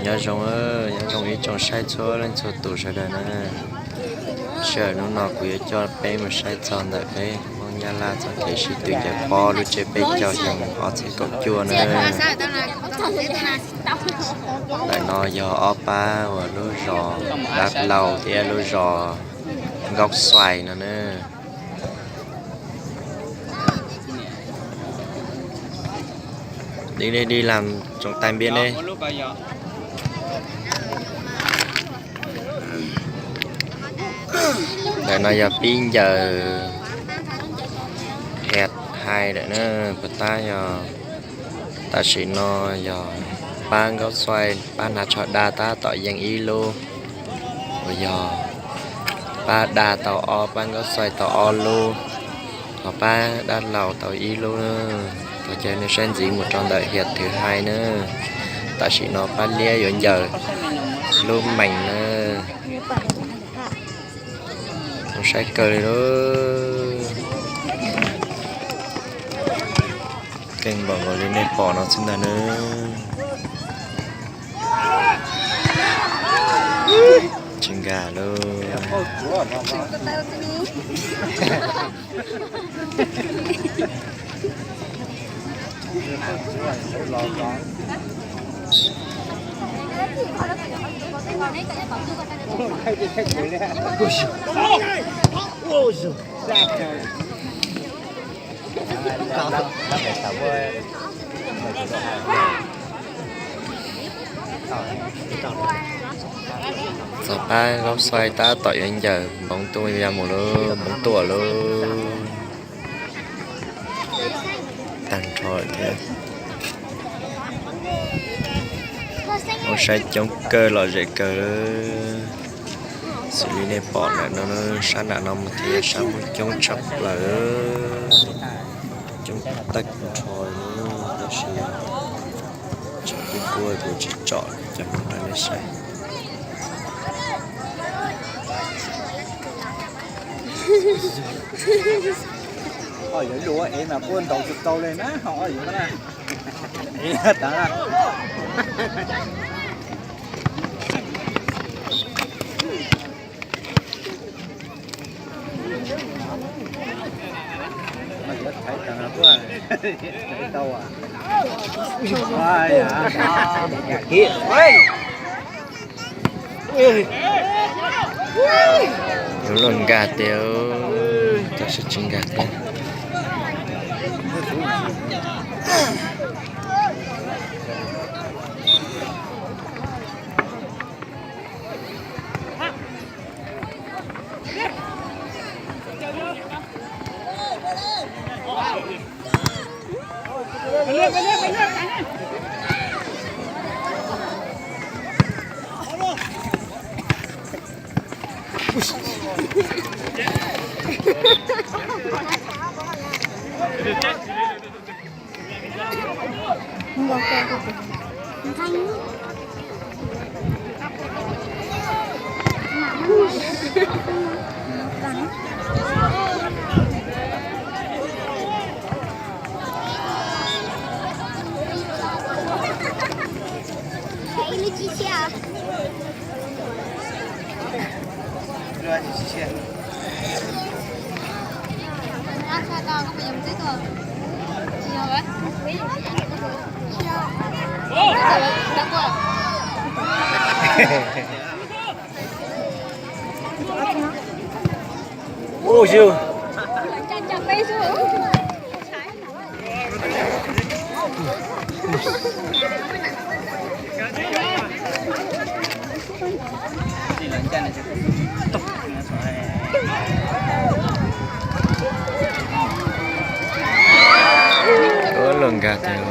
Nyob zoo, nyob zoo ib tsoom saib txhua leej txhua tus sawv daws na. Sij hawm hnub no kuv yuav coj peb mus saib txog ntawm peb Hmoob Nyab Laj txoj kev sib tw ncaws pob lub tsiab peb caug xyoo ob txhiab kaum cuaj na. Ntawm no yog ob pab uas lub zos Dab Laus thiab lub zos Nkaub Xuais no na. Đi đi đi làm trọng tài viên đi. Ntawm no yog pib ncaws hiav hai lawm na, puas tab yog tam sim no yog pab Nkaub Xuais pab Hnav Tsho Da tab tom yeej ib lub, uas yog pab Da tau ob, pab Nkaub Xuais tau ob lub, ho pab Dab Laus tau ib lub na. Thov caw nej saib ntxiv mus rau ntawm hiav thwv hai na. Tam sim no pab Liab yuav ncaws lub mees na. Zoo saib kawg li lauj. Keej npaum nkaus li nej pom no xwb ntag na. Tsis nkag lauj. Txog pab Nkaub Xuais tab tom yuav ncaws npoov tuaj ya mus lauj, npoov tuaj lauj. Tag nrho lawm thiab. Muaj saib coob kawg lom zem kawg. Xws li nej pom ntawm no, sab nram no mas thiaj yog sab muaj coob tshaj plaws. Coob tag nrho li, tab sis tsam kuv kuj tsis tsom cov no rau nej saib. Ho yuav luag es mas puab ntaus tsis tau li na, ho yuav na. Yuav luag nkag tiag, tab sis tsis nkag thiab. Ub, yus. Ua luaj nkag tiag.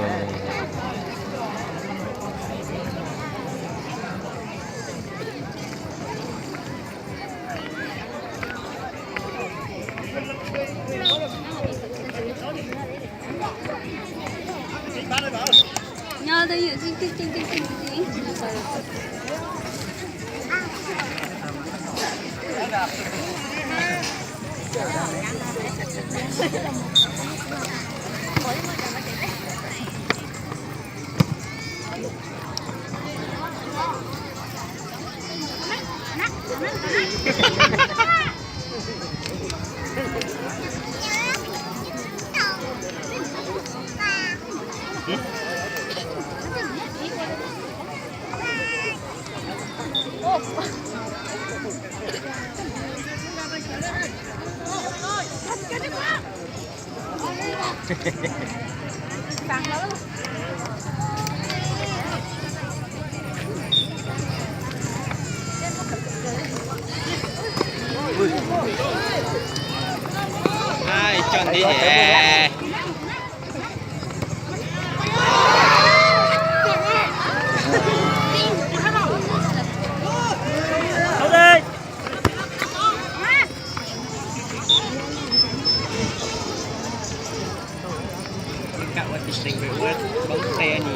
Ai, chọn đi hả? Kawm ua tis tees pem ua boob te ni.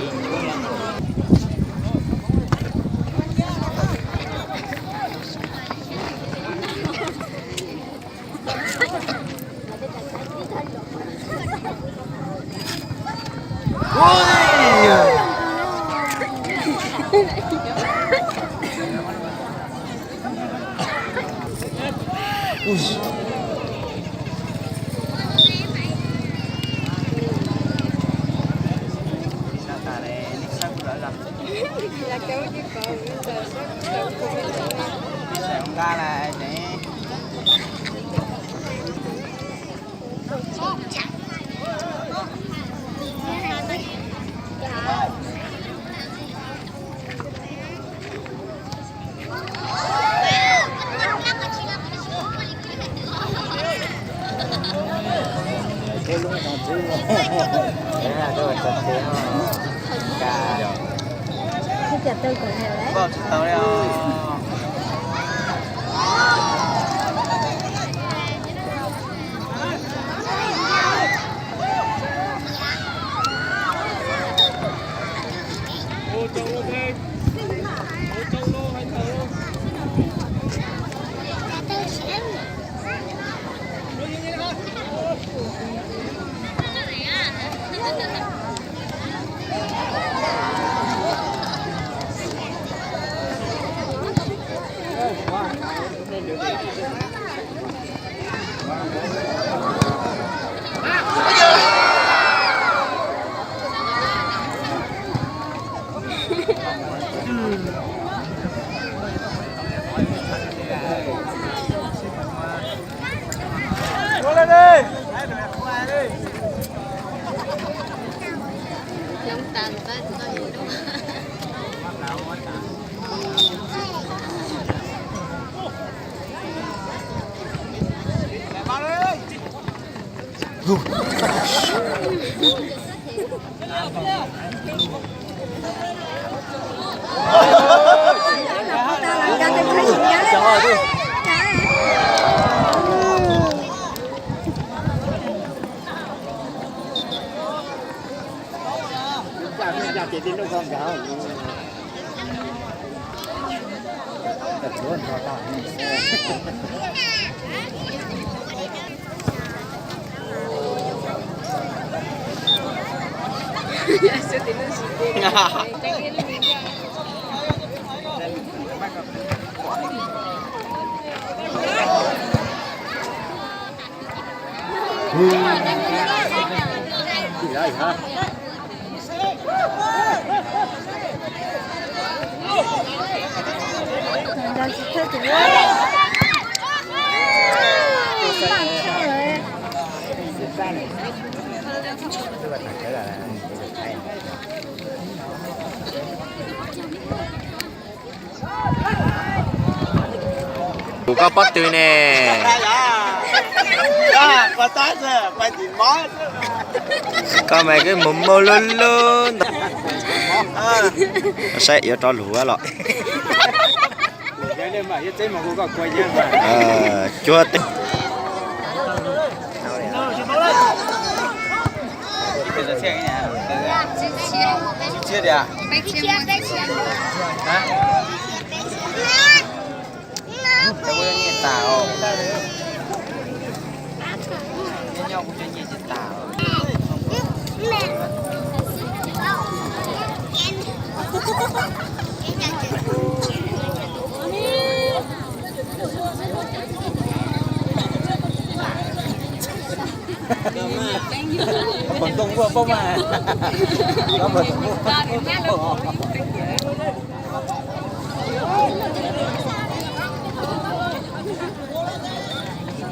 Koj tsis tau li os. Kuv koj pob tw ne. Koj mas koj mus muaj lub lub ntawd. Saib yuav rov lug los. Cuag teb. Too muaj poob mas.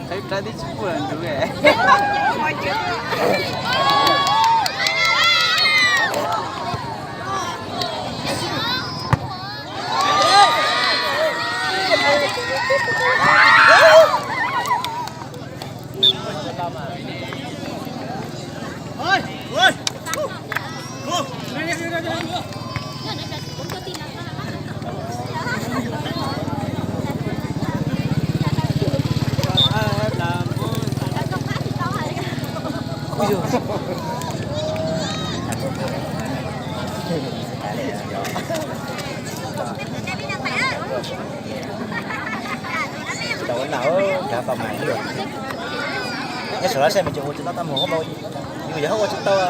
Qheb plab tib tsis puag nrud. Tsis tau ua ntau, kav pab mas. Nyob saum lab saib mas cov ua tsis tau tag mus, yus yog ua tsis tau.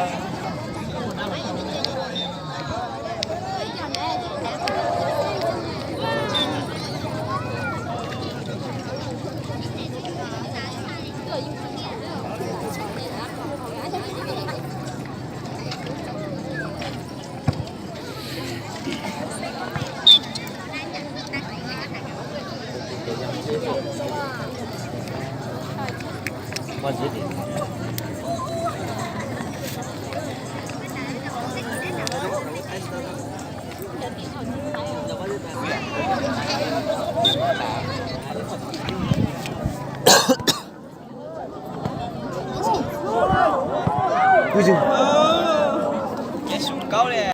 Muaj ntxiv tim.